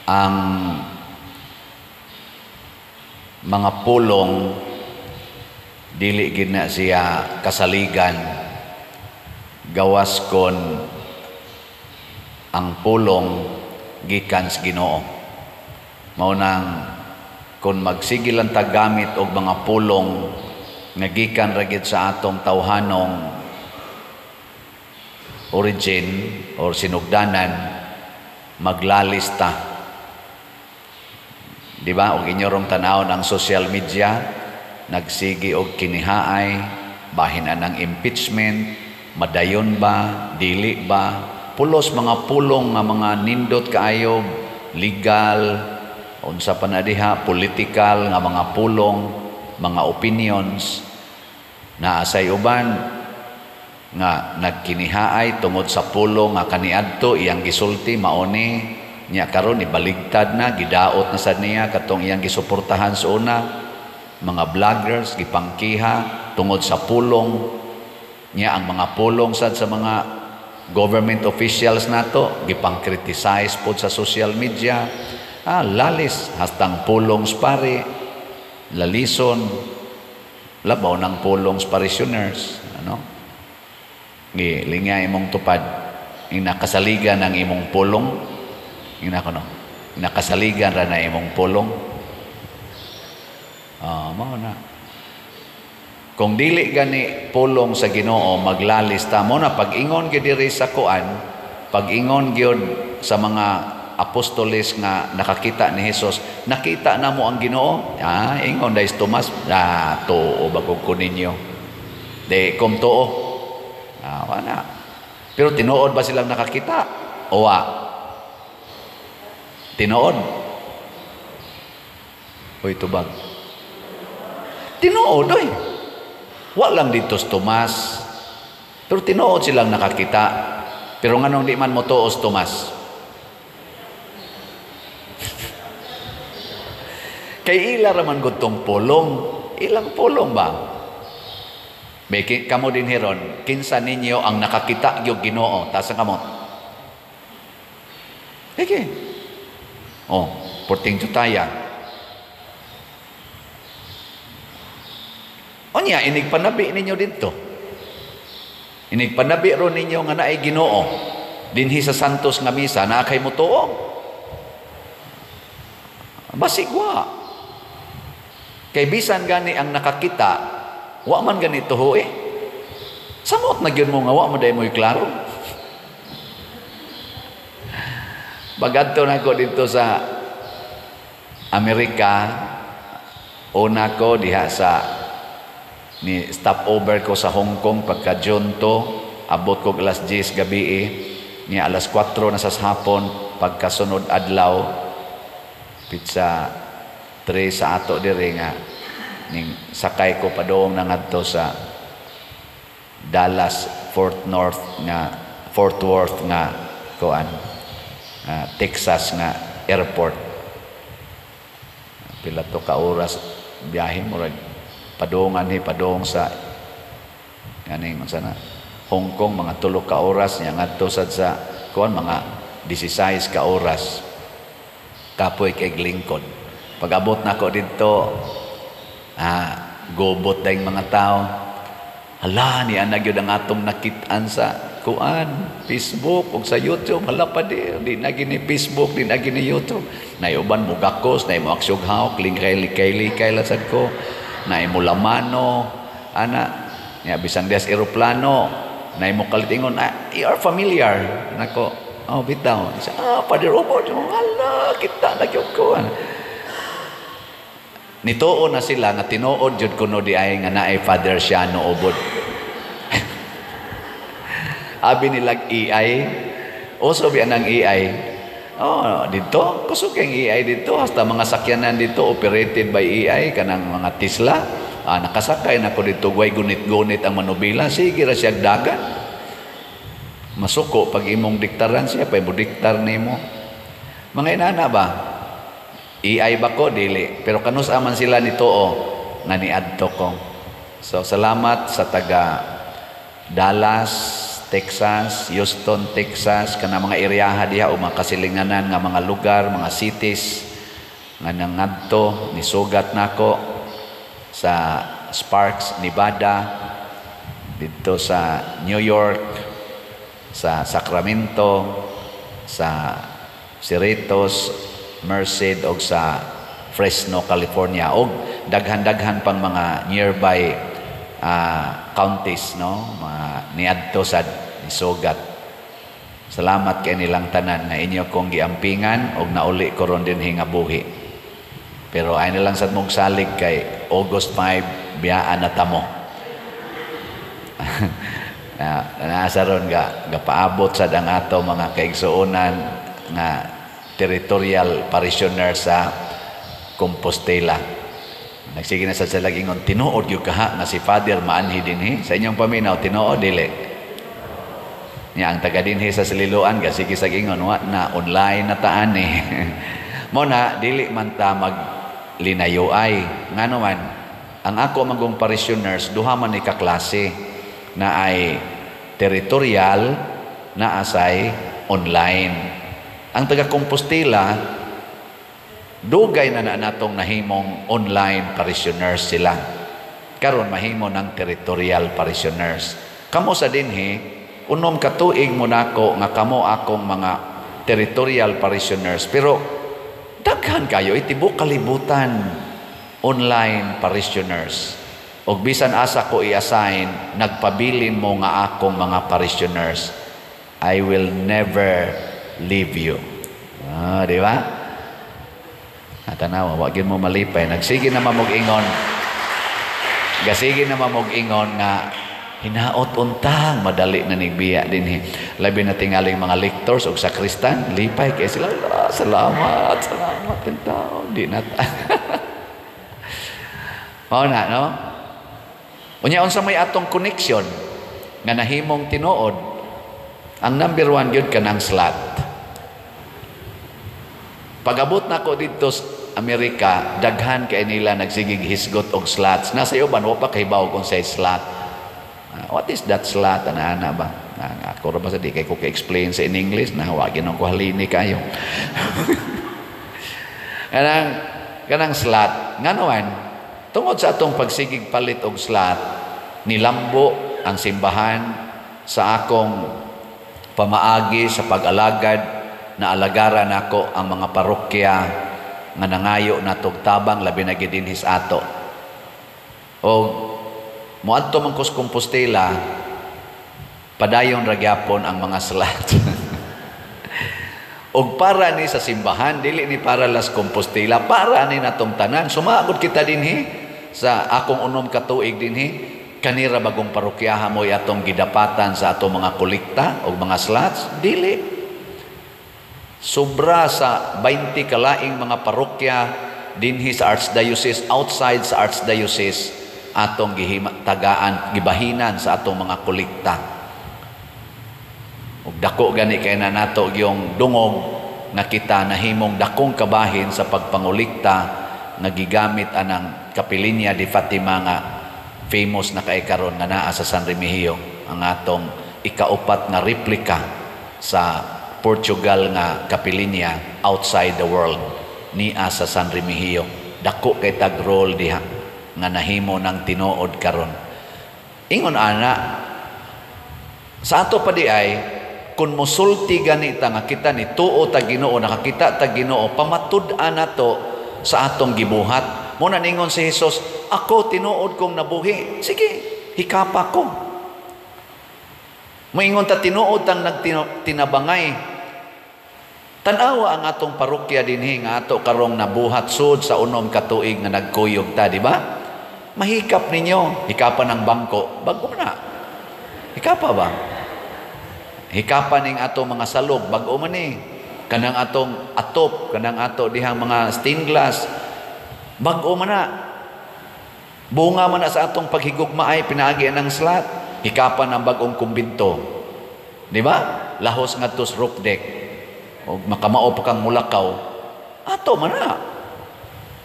Ang mga pulong dili gid na siya kasaligan gawas kon ang pulong gikan sa Ginoo. Mao nang kon magsige lang ta gamit og mga pulong nga gikan ra gid sa atong tawhanong origin or sinugdanan, maglalis ta. Di ba? Og inyo rong tanawon ang social media, nagsigi og kinihaay, bahin anang impeachment, madayon ba, dili ba, pulos mga pulong nga mga nindot kaayo, legal, unsa pa na diha, political nga mga pulong, mga opinions, naa say uban nga nagkinihaay tungod sa pulong nga kaniadto iyang gisulti mao ni niya, karon ibaligtad na, gidaot na sad niya katong iyang gisuportahan sa una. Mga vloggers gipangkiha tungod sa pulong niya. Ang mga pulong sad sa mga government officials nato gipang-criticize pod sa social media. Lalis hastang pulong sa pari lalison, labaw ng pulong sa parishioners, ano. Gi lingay imong tupad, inakasaligan ang imong pulong. Ina ko, no, nakasaligan ra na imong pulong. Mao na kung dili gani pulong sa Ginoo, maglalis ta mo na. Pag-ingon gyud diri sa kuan, pag-ingon gyud sa mga apostoles nga nakakita ni Hesus, "Nakita na mo ang Ginoo." Ingon dai si Tomas, "Tuo ba ko ninyo? Di kom tuo." Wala. Pero tinuod ba silang nakakita? O wa? Tinuod? Hoy, tubag. Tinuod, oy. Wa lang dito si Tomas. Pero tinuod silang nakakita. Pero nganong di man mo tuo si Tomas? Kay ila raman gud tong pulong. Ilang pulong ba? May kamo din heron, kinsa ninyo ang nakakita gyud Ginoo? Taas ang kamot. Sige. Oh, porting jutaya. Unya, inigpanabi ninyo dito. Inigpanabi ron ninyo nga naay Ginoo dinhi sa Santos nga misa, naa kay motuo? Basig wa. Kay bisan gani ang nakakita, wa man gani tuho eh. Samot na gyud mo nga wa mo day mo'y klaro. Bagadto na ko dito sa Amerika, una ko diha sa ni stopover ko sa Hong Kong pagka June 2, abot ko alas 10 gabi eh, niya alas 4 na sa hapon pagkasunod adlaw, pizza 3 sa ato diri nga ning sakay ko padung na ngadto sa Dallas Fort North nga Fort Worth nga kuan, Texas nga airport. Pila to ka oras biyahe, murag padungan ni padung sa ganing unsa na Hong Kong, mga 3 ka oras, nya ngadto sad sa kuan mga 16 ka oras. Kapoy kay lingkod. Pag-abot nako didto, gobot dayng mga tao. Hala, ni ana gyud ang atong nakit-an sa kuan, Facebook ug sa YouTube. Hala pa di, di na gini Facebook, di na gini YouTube. Nay uban mo gakos, nay mo aksyog hawk, lingkay-likay-likay lang sad ko. Nay mo lamano, ana, niya bisan dias eroplano, nay mo kalitingon, "You are familiar." Nako, "Oh, bitaw." Siya, "Father Robert, oh, hala, kita na gyud ko." Nituo na sila nga tinuod jud kuno di ay nga naay Father Siano ubod. Abi nilag AI. Uso biya ng AI. Oh, dito, kusog kay AI dito, hasta mga sakyanan dito operated by AI, kanang mga Tesla. Nakasakay na ko dito, way gunit-gunit ang manubila, sige ra siya dagan. Masuko pag imong diktaran siya, pay mo diktar nimo. Mga inana ba? AI ba ko? Dili. Pero kanus aman sila nito o nga niadto ko. So salamat sa taga Dallas, Texas, Houston, Texas, kana mga eryaha diha o mga kasilinganan nga mga lugar, mga cities nga nangadto, nisugat nako sa Sparks, Nevada, didto sa New York, sa Sacramento, sa Cerritos, Merced og sa Fresno, California, og daghan-daghan pang mga nearby counties, no, mga niadto sad, nisugat. Salamat kay nilang tanan nga inyo kong giampingan og nauli ko ron dinhi nga buhi. Pero ay nilang sad mong salig kay August 5 biyaan na tamo na nasa ron ga gapaabot sad ang ato mga kaigsuonan nga territorial parishioner sa Compostela. Nagsige na sa sila ingon, "Tinuod gyud kaha nga si Father maanhi dinhi?" Sa inyong paminaw, tinuod dili? Nya ang taga dinhi sa Sililoan ga sige sa ingon, "Wa na, online na taan eh." Mo na dili man ta mag linayoay. Ngano man ang ako magong parishioners, duha man ni ka klase, na ay territorial, na asay online. Ang taga Compostela, dugay na na natong nahimong online parishioners sila. Karon mahimo ng territorial parishioners. Kamo sa dinhi, unom ka tuig mo nako nga kamo akong mga territorial parishioners, pero daghan kayo itibok kalibutan online parishioners. Og bisan asa ko i-assign, nagpabilin mo nga akong mga parishioners. I will never leave you. Ah, di ba? Tanawa, wa gyud mo malipay. Nagsige na mamog ingon. Gasige na mamog ingon nga hinaot untang madali na nigbiya dinhi. Labi na tingaling mga lectors og sakristan, lipay kay sila. "Ah, salamat, salamat tao. Di na." Mao na, no? Unya, unsa may atong connection nga nahimong tinuod? Ang number one gyud kanang slot. Pag-abot nako didto sa Amerika, daghan kay nila nagsigig hisgot og slots. Nasa iyo ba, wa pa kahibaw kung say slot. What is that slot? Ana-ana ba? Na, ako ra ba sa di kay ko ka-explain sa in English na wa ginoo ko halini kayo. Kanang slot. Ngano man, tungod sa atong pagsigig palit og slot, nilambo ang simbahan sa akong pamaagi sa pag-alagad na alagaran nako ang mga parokya nga nangayo natog tabang, labi na gid dinhi sa ato. Og moadto man kos Compostela, padayon ra gyapon ang mga slot. Og para ni sa simbahan, dili ni para las Compostela, para ni natong tanan. Sumagod kita dinhi sa akong unom ka tuig dinhi, kanira bagong parokyaha mo atong gidapatan sa atong mga kolekta og mga slots, dili. Sobra sa 20 kalaing mga parokya dinhi sa Archdiocese, outside sa Archdiocese, atong gihima, tagaan, gibahinan sa atong mga kolekta. Ug dako gani kay na nato yung dungog nga kita nahimong dakong kabahin sa pagpangolekta nga gigamit anang Kapilinya di Fatima nga famous na kay karon nga naa sa San Remigio, ang atong ikaupat nga replika sa Portugal nga kapilinya outside the world, niya sa San Remigio. Dako kay tag role diha nga nahimo ng tinuod karon. Ingon ana sa ato pa di ay kung musulti ganita nga kita ni tuo ta Ginoo, nakakita ta Ginoo, pamatud-an nato sa atong gibuhat. Mo na ningon si Jesus, "Ako tinuod kong nabuhi. Sige, hikapa ko." Moingon ta tinuod tang nagtinabangay. Tan-awa ang atong parokya dinhi nga ato karong nabuhat sud sa unom ka tuig nga nagkuyog ta, di ba? Mahikap ninyo, hikapan ng bangko, bag-o na. Hikapa ba? Hikapan ning ato mga salog, bag-o man ni. Kanang atong atop, kanang ato dihang mga stained glass, bag-o man na. Bunga man na sa atong paghigugma ay pinaagi ng slot. Hikapan ang bag-ong kumbinto. Di ba? Lahos ngadto sa roof deck. O makamao pa kang mulakaw. Ato man na.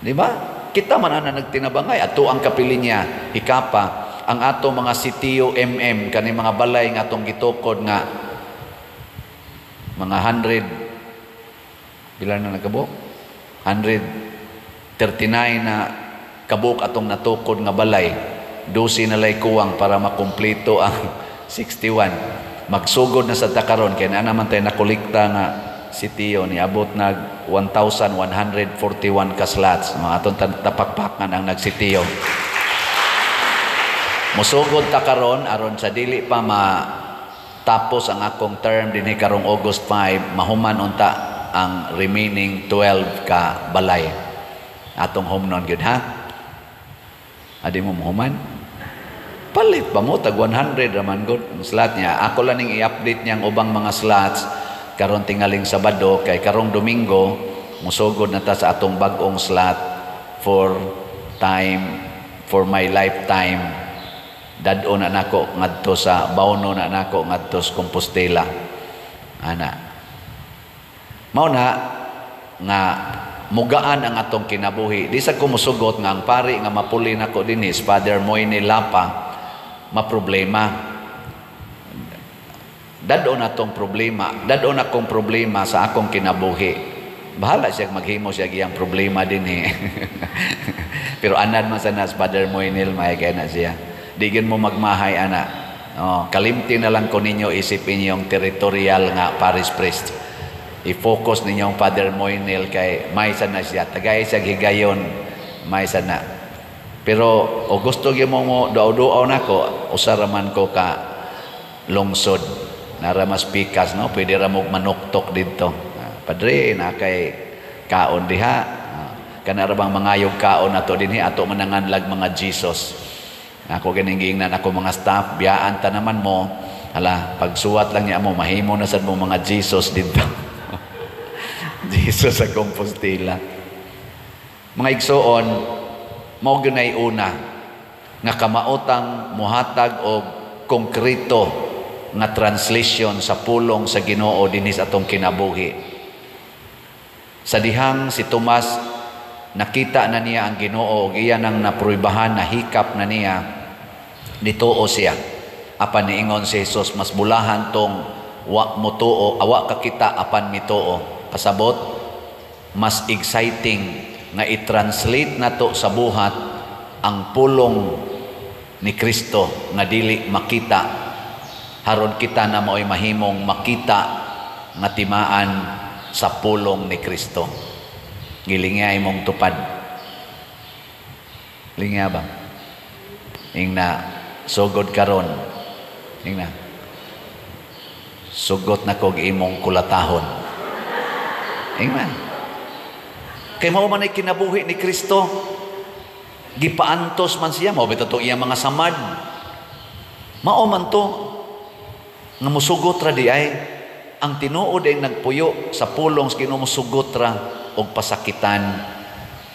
Di ba? Kita man na nagtinabangay. Ato ang kapilinya, hikapa. Ang ato mga sitio MM, kani mga balay nga atong gitukod nga mga 100, pila na nagkabuok? 139 na kabuok atong natukod nga balay. 12 na lay kuwang para makumpleto ang 61. Magsugod na sa takaron kay naa naman tayo nakolekta nga sitio, niabot nag 1,141 ka slots. Mga atong tapakpakan ang nagsitio. Musugod ta karon aron sa dili pa matapos ang akong term dinhi karong August 5, mahuman unta ang remaining 12 ka balay. Atong humnon gyud, ha. Adi mo mahuman? Palit ba mo tag 100 raman gud ang slot niya. Ako lang ning i-update niyang ubang mga slots karon tingaling Sabado, kay karong Domingo musugod na ta sa atong bag-ong slot for time for my lifetime. Dad-on na nako ngadto sa Bauno, na nako ngadto sa Compostela, ana. Mao na nga mugaan ang atong kinabuhi. Di sa kumusugot nga ang pari nga mapuli nako dinhi, Father Moine Lapa, maproblema. Dad-on atong problema, dad-on akong problema sa akong kinabuhi. Bahala siya, maghimo siya iyang problema dinhi. Pero anad man sa nas Father Moinel, may kay na siya. Di gyud mo magmahay ana. Oh, kalimti na lang ko ninyo isip inyong territorial nga parish priest. I-focus ninyong Father Moinel kay may sana siya. Tagay siya higayon, may sana. Pero o gusto gyud mo mo duaw-duaw nako, usa ra man ko ka lungsod. Nara mas pikas, no? Pwede ra mo manuktok didto. Padre, na kay kaon diha. Kana ra bang mangayog kaon ato dinhi, ato mananganlag mga Jesus. Ako ganing giingnan ako mga staff, biyaan ta naman mo. Hala, pagsuwat lang niya mo, mahimo na sad mo mga Jesus didto. Jesus sa Compostela. Mga igsoon, mao gyud una nga kamaotang muhatag og konkreto nga translation sa pulong sa Ginoo dinhi sa atong kinabuhi. Sa dihang si Tomas nakita na niya ang Ginoo ug iya nang napruibahan, nahikap na niya, nituo siya. Apan niingon si Jesus, mas bulahan tong wa motuo, awa ka kita apan mituo. Pasabot, mas exciting nga i-translate nato sa buhat ang pulong ni Kristo nga dili makita, haron kita na mao'y mahimong makita nga timaan sa pulong ni Kristo. Gilingya imong tupad. Lingya ba? Ingna, sugod karon. Ingna, sugot na kog imong kulatahon. Ingna. Kay mao man ay kinabuhi ni Kristo. Gipaantos man siya, mao bitaw tong iyang mga samad. Mao man to nga musugot ra di ay ang tinuod ay nagpuyo sa pulong sa Ginoo, musugot ra og pasakitan,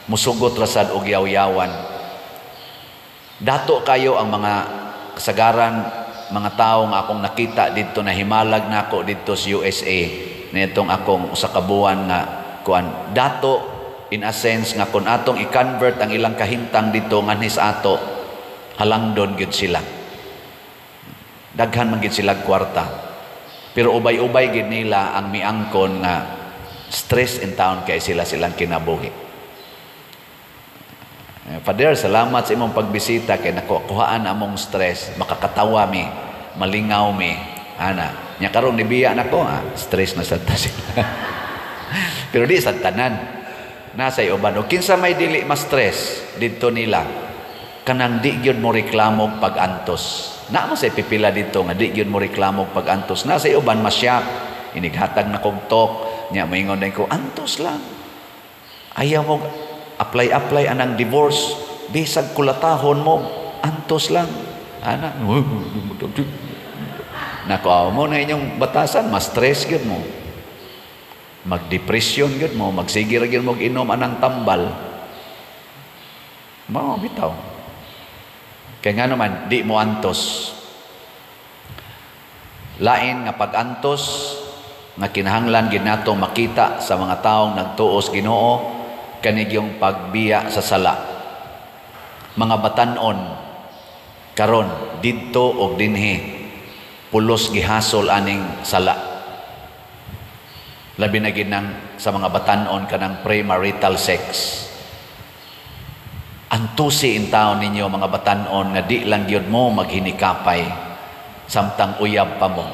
musugot ra sad og yaw-yawan. Dato kayo ang mga kasagaran mga tawo nga akong nakita didto, na himalag nako didto sa USA nitong akong usa ka buwan nga kuan. Dato in a sense nga kun atong i-convert ang ilang kahintang didto nganhi sa ato, halangdon gyud sila. Daghan man gyud sila kwarta. Pero ubay-ubay gyud nila ang miangkon nga stress in town kay sila silang kinabuhi. Father, salamat sa imong pagbisita kay nakuhaan among stress, makakatawa mi, malingaw mi. Ana, nya karon nibiya nako, stress na sad ta sila. Pero di sad tanan. Nasa uban o kinsa may dili ma-stress didto nila, kanang di gyud mo reklamo pag-antos. Na mo sa pipila dito nga di gyud mo reklamo pag-antos. Nasa uban masyak, inighatag na kog tok, nya moingon din ko, antos lang. Ayaw mo apply-apply anang divorce, bisag kulatahon mo, antos lang. Ana, nako, mo na inyong batasan, ma-stress gyud mo. Magdepression gyud mo, magsige ra gyud mo inom anang tambal. Mao bitaw. Kaya nga naman, di mo antos. Lain nga pag-antos nga kinahanglan gid nato makita sa mga taong nagtuos Ginoo, kanigyong pagbiya sa sala. Mga batan-on, Karon didto og dinhi pulos gihasol aning sala. Labi na gid nang sa mga batan-on, kanang premarital sex. Antusi intawon ninyo, mga batan-on, nga di lang gyud mo maghinikapay samtang uyab pa mo.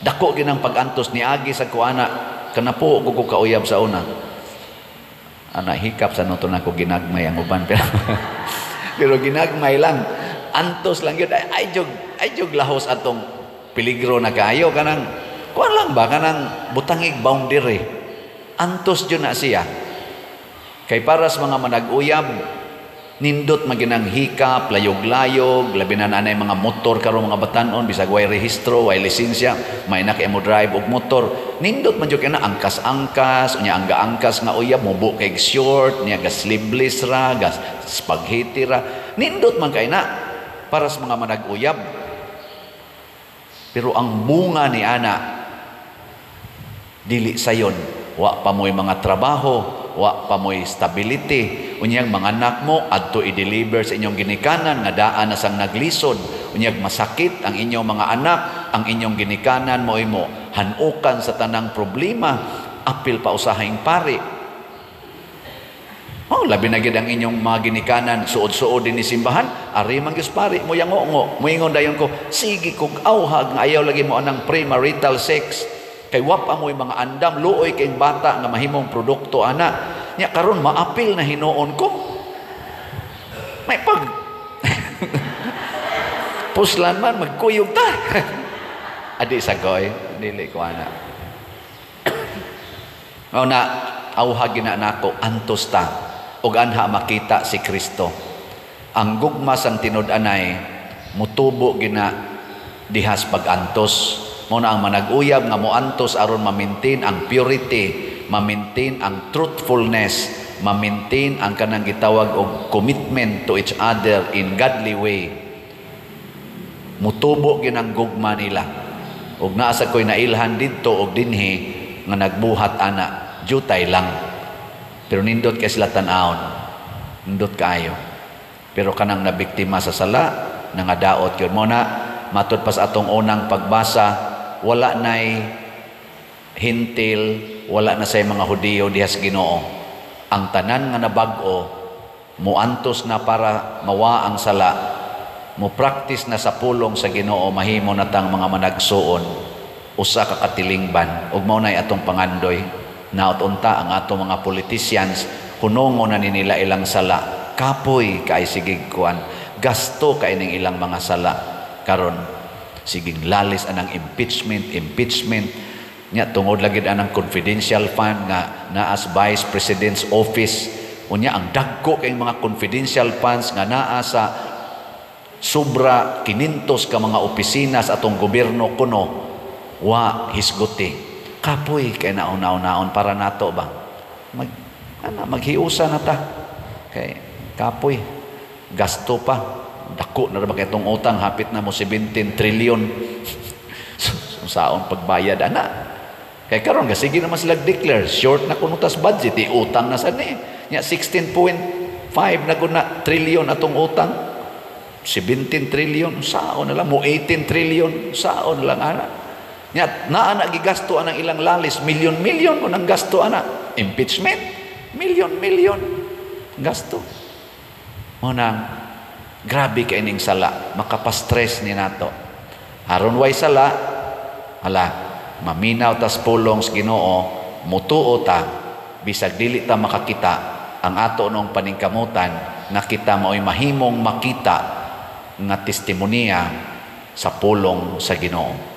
Dako ginang pag-antos ni agi sa kuana kanapo ko kauyab sa una. Ana, hikap sa nuto na ko, ginagmay ang uban, pero ginagmay lang. Antos lang yun. Ay jog lahos atong peligro na kaayo, kanang kuan lang ba, kanang butangig boundary. Antos jud na siya. Kay para sa mga manag-uyab, nindot maginang hikap, layog-layog, labi na anay mga motor karon, mga batanon, bisag way rehistro, way lisensya, may na kay mo drive og motor. Nindot man jud kay na angkas-angkas, unya ang gaangkas nga uyab mubo kay short, niya ga sleeveless ra, ga spaghetti ra. Nindot man kay na para sa mga manag-uyab. Pero ang bunga ni ana dili sayon, wa pa mo'y mga trabaho, wa pa mo'y stability. Unyang mga anak mo adto i-deliver sa inyong ginikanan nga daan na sang naglisod. Unyag masakit ang inyong mga anak, ang inyong ginikanan mo imo hanukan sa tanang problema, apil pa usahing pari. Oh, labi na gid ang inyong mga ginikanan, suod-suod din ni simbahan, ari man gyud pari mo yango-ngo, moingon dayon ko, sige kog awhag nga ayaw lagi mo anang premarital sex. Kay wa pa mo'y mga andam, luoy kay bata nga mahimong produkto ana. Nya karon maapil na hinuon ko. May pag puslan man magkuyog ta. Adi sa koy, dili ko ana. Mao na awhag gina nako, antos ta ug anha makita si Kristo. Ang gugma sang tinud-anay mutubo gina dihas pag-antos. Mao na ang manag-uyab nga moantos aron ma-maintain ang purity, ma-maintain ang truthfulness, ma-maintain ang kanang gitawag og commitment to each other in godly way. Mutubo ginang gugma nila. Ug naa sa ko'y nailhan didto og dinhi nga nagbuhat ana, jutay lang. Pero nindot kay sila tan-awon. Nindot kaayo. Pero kanang nabiktima sa sala, nangadaot yun. Mo na, matud pa sa atong unang pagbasa, wala na'y Hentil, wala na say mga Hudiyo diha sa Ginoo. Ang tanan nga nabag-o, muantos na para mawa ang sala, mo practice na sa pulong sa Ginoo, mahimo na tang mga managsuon, usa ka katilingban. Ug mao nay atong pangandoy. Naot unta ang atong mga politicians, hunongo na ni nila ilang sala. Kapoy kay sigig kuan, gasto kay ning ilang mga sala. Karon siging lalis anang impeachment, impeachment. Nya tungod lagi anang confidential fund nga naa sa Vice President's Office. Unya ang dagko kay mga confidential funds nga naa sa sobra 500 ka mga opisina sa atong gobyerno kuno wa hisguti. Kapoy kay naon-naon para nato ba? Ana, maghiusa na ta. Kay kapoy gasto pa. Dako na ra ba kay itong utang, hapit na mo 17 trillion. Saon pagbayad ana? Kay karon sige naman sila declare short na kuno tas budget, utang na sad ni. Nya 16.5 na kuna trillion atong utang. 17 trillion saon na lang mo, 18 trillion saon lang ana. Nya naa na gigasto anang ilang lalis, milyon-milyon kun ang gasto ana. Impeachment, milyon-milyon gasto. Mo nang grabe kay ning sala, makapastress ni nato. Aron way sala, hala, maminaw tas pulong sa Ginoo, mutuo ta bisag dili ta makakita ang ato nung paningkamutan nga kita mao'y mahimong makita nga testimonya sa pulong sa Ginoo.